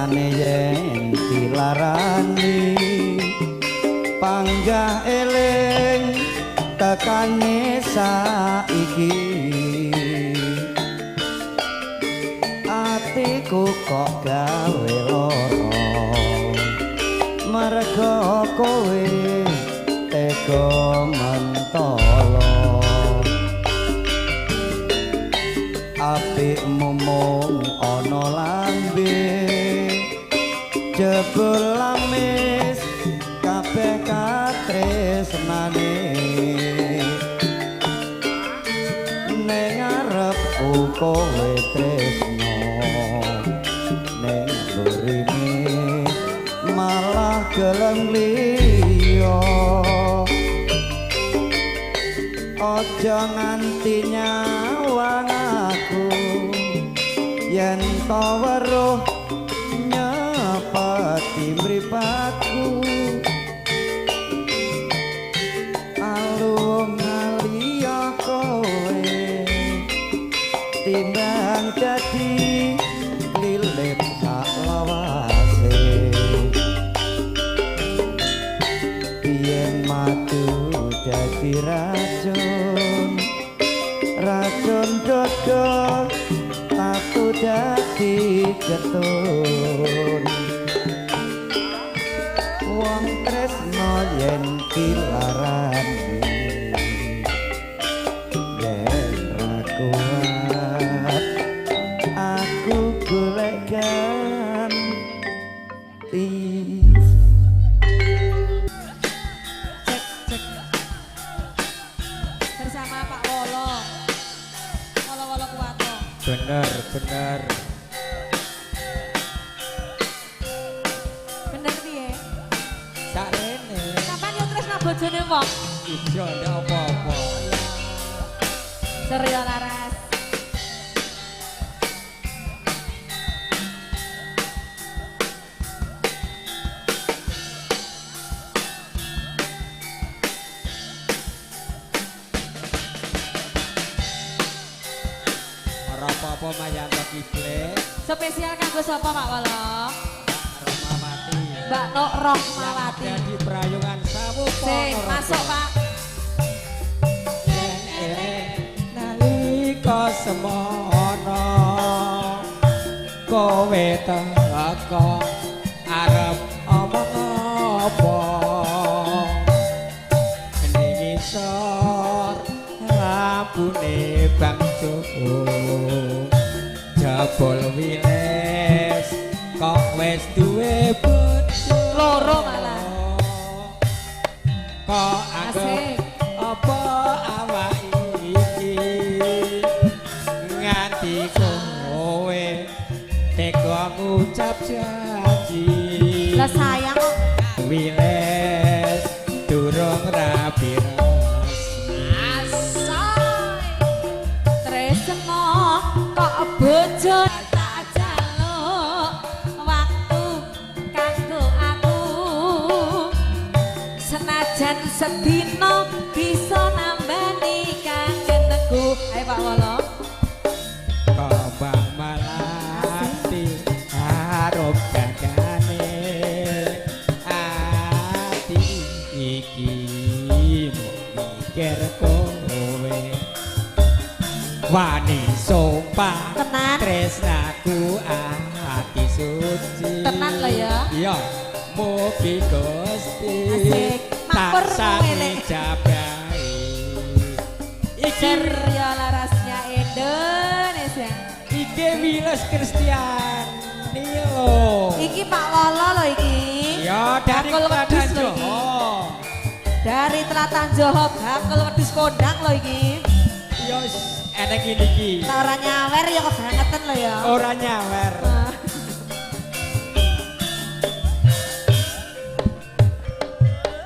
Rasane yen dilarani panggah eling tekane saiki. Atiku kok gawe lara merga kowe tega mentolo. Apikmu mung ana lambe jebul lamis kabeh katresnane. Ning ngarepku kowe tresno ning mburine malah gelem liya. Aja nganti nyawang aku yen to weruh nyepeti mripatku. Aluwung ngaliya kowe timbang dadi lilip sak lawase. Biyen madu dadi racun, racun dodo tatu dadi getun. Wong tresno yen dilarani yen ra kuat aku golek ganti. Cek cek. Bersama Pak Wolo. Wolo Wolo Kuwato. Bener, bener. Bener piye? Sakrene. Sampeyan yo tresno bojone wong. Ijo ndak apa-apa. Surya Laras. Ora apa-apa Mayanto Kible. Spesial kanggo sapa Pak Wolo? Rahmawati. Mbak Nok Rohmawati. Ada di Prayungan Sawu Sing Ponorogo. masuk Pak. Yen eling nalika semono kowe teka arep omong apa ning ngisor lampune bangjo jebul wiles kok wis duwe bojo Loro malah. Kok anggep Asik. apa awak iki nganti kowe tega ngucap janji. Lah sayang kok. Wiles durung rapi resmi. Asoy. Tresno kok bojo tak jaluk waktu kanggo aku. Senajan sedina bisa nambani kangenku. Ayo Pak Wolo. Kembang melati harum gagane ati iki mung mikir kowe wani sumpah Tenan. Tresnaku ati suci. Tenan lho ya. Iya, mugi Gusti Asik. Makmur tansah kowe, Lek. ngijabahi. Iki Surya Larasnya Indonesia. Iki Wiles Kristiani lho. Iki Pak Wolo lho iki. Ya dari Bakul Klaten wedhus lho iki. Joho. Dari Telatan Joho bakul wedhus kondang lho iki. Ya wis enek ngene iki. Lah ora nyawer ya kebangetan lho ya. Ora nyawer. Ah.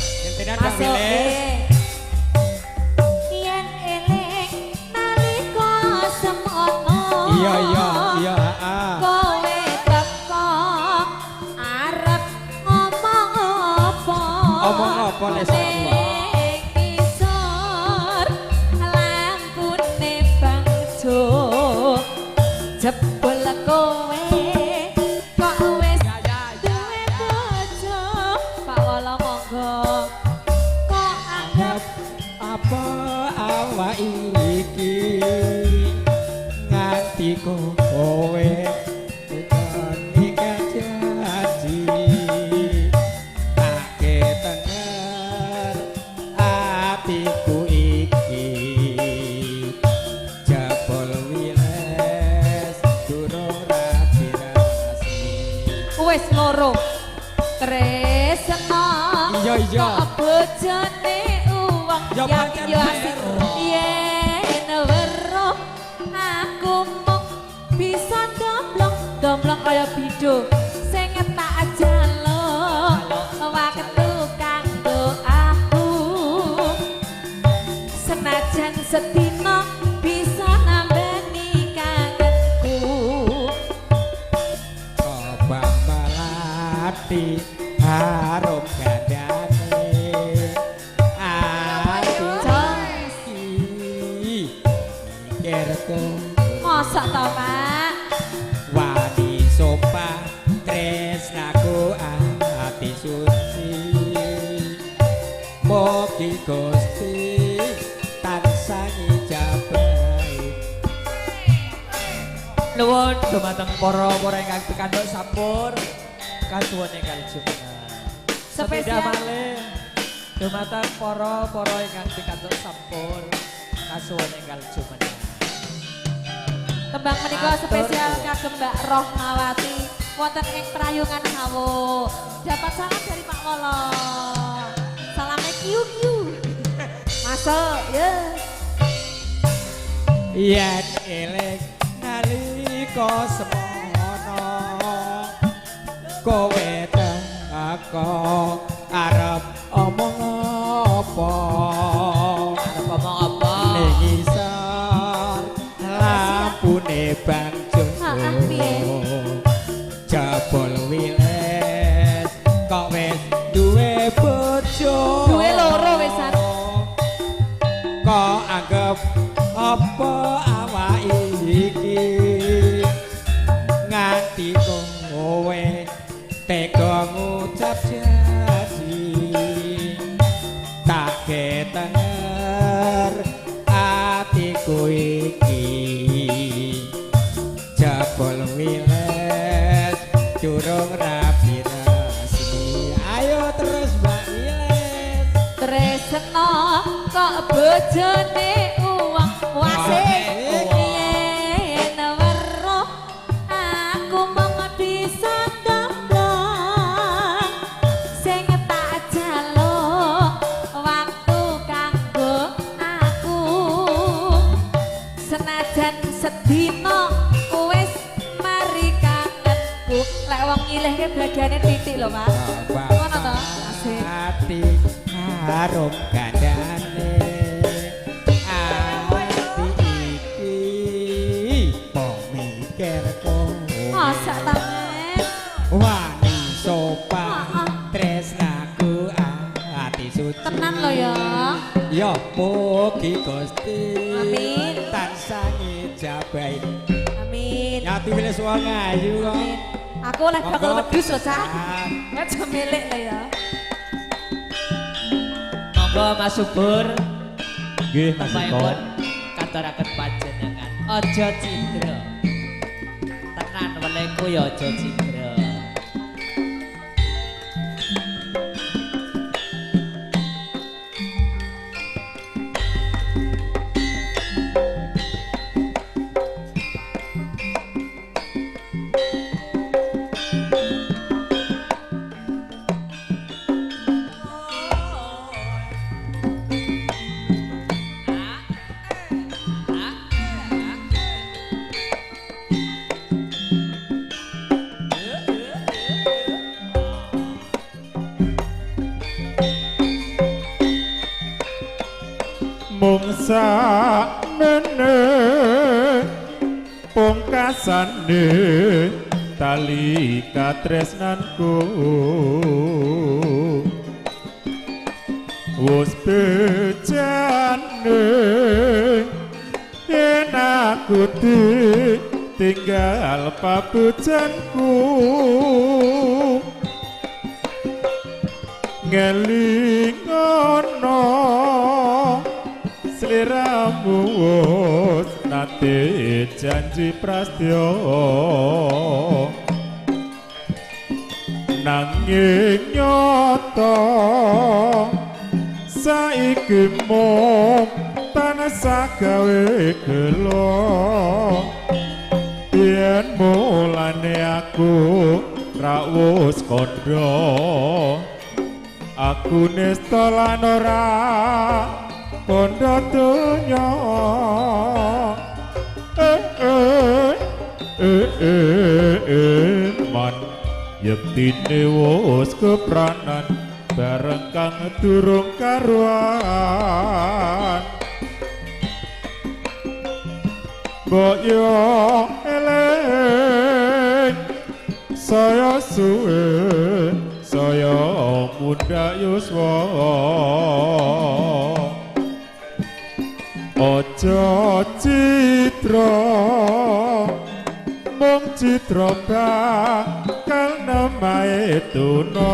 Gentenan Mbak Masuk Wiles. nggih. Yen eling nalika semono. Iya iya iya, heeh. Kowe teko arep ngomong apa? Omong apa lek sakmu? Ning ngisor lampune bangjo jebul kowe kok wis Nganti kowe nikah janji tak ketenger atiku iki jebol wiles durung rapi rasmi. Wis loro tresna Iya, iya. kok bojone uwong Ya, yakin pancen yo asik weruh. yen weruh aku mung bisa domblong domblong kaya bido sing tak jaluk wektu kanggo aku senajan sedina bisa nambani kangenku. Kobang melati harum gandane ati iki mikirku Mosok to, Pak? Wani sumpah tresnaku ati suci mugi Gusti tansah ngijabahi. Nuwun dumateng para-para ingkang pikantuk sampur kasuwun ingkang jumeneng. Spesial. Sepindah malih dumateng para-para ingkang pikantuk sampur kasuwun ingkang jumeneng. Tembang menika Atur spesial nuwun. kagem Mbak Rohmawati wonten ing Prayungan Hawo. Dapat salam dari Pak Wolo. Salame kiu kiu. Masuk, ya. Yen eling nalika semono kowe teko arep omong apa Arep omong apa? Ning ngisor lampune bangjo Heeh, piye? Jebol wiles kok wis duwe bojo. Duwe loro wisan. Kok anggap apa awak iki nganti kowe tega ngucap janji tak ketenger atiku iki jebol wiles durung rapi resmi. Ayo terus Mbak Wiles. Tresna kok bojone uwong wasik yen weruh aku mung bisa domblong sing tak jaluk waktu kanggo aku senajan sedina wis mari kangenku. Lek wong nyilehke bagiane titik lho, Pak. Ngono to? Asik. Ati harum gandane ati iki pemikir kowe Masa ta, Mas? Wani sopan Heeh. tresnaku ati suci. Tenan lho ya. Ya mugi Gusti Amin. tansah ngijabahi. Amin. Nyati wilis wong ayu kok. Amin. Aku oleh bakul Monggo. wedhus lho, Cah. Aja milik lho ya. Monggo Mas Subur. Nggih, Mas Eko. Tembangipun katuraken panjenengan. Aja cidra. Tenan welingku ya aja cidra. Mung sakmene pungkasane tali katresnanku wis bejane yen aku tinggal pabujanku ngelingono sliramu wis nate Nepati janji prastya nanging nyata saiki mung tansah gawe gelo yen mulane aku ra wus kandha aku nista lan ora kandha donya eh eh eh eh eh man yektine wus kepranan bareng kang durung karuan mbok yo eling saya suwe saya mundhak yuswa aja citra mung citra bakal nemae tuna.